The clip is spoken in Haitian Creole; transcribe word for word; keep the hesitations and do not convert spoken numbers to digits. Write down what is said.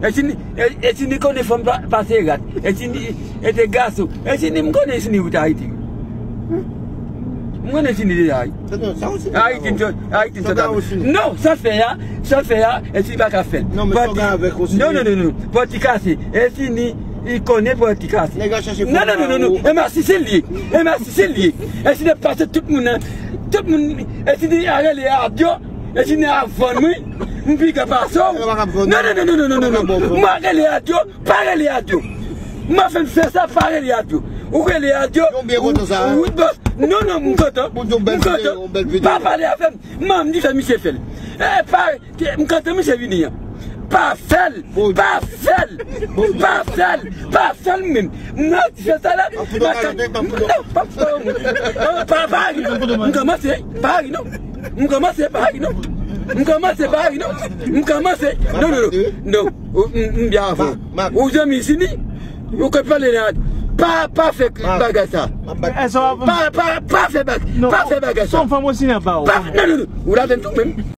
Etini, e, Etini konnen fanm pa, pase rat. Etini, e te gason. Etini, m konnen Etini ou te Ayiti. M konnen Etini te Ayiti. Ayiti, Ayiti, non, sa fè a, sa fè a, Etini pa ka fè l. Non, non, non, non. Pòti kase. Etini, li konnen pòti kase. Non, non, non, non, non. E masisil li ye. E masisil li ye. Etini pase tout moun nan. Tout moun, Etini a rele radyo. Etini a vann mwen. M piga pase w. Non, non, non, non, non, non, non. M a rele radyo. Pa rele radyo. M a fè m fè sa, pa rele radyo. Ou rele radyo. Ou, ou, ou, non, non, m kontan. M kontan. Pa pale avè m. M a di fè misye fè l. E pa, m kontan misye vini an. Pa fè l. Pa fè l. Pa fè l. Pa fè l menm. M a di fè sa la. Non, pa fè l. Pa, pa ri non. M kòmanse. Pa ri non. M kòmanse, pa ri non. M kòmanse, pa ri non. M kòmanse. Non, non, non. Non. Ou, m, m byen avè w. Ou zanmi Etini, ou konn pale la. Pa, pa fè bagay sa. Pa, pa, pa fè bagay. Pa fè bagay sa. Pa, non, non, non. Ou la vin tou menm.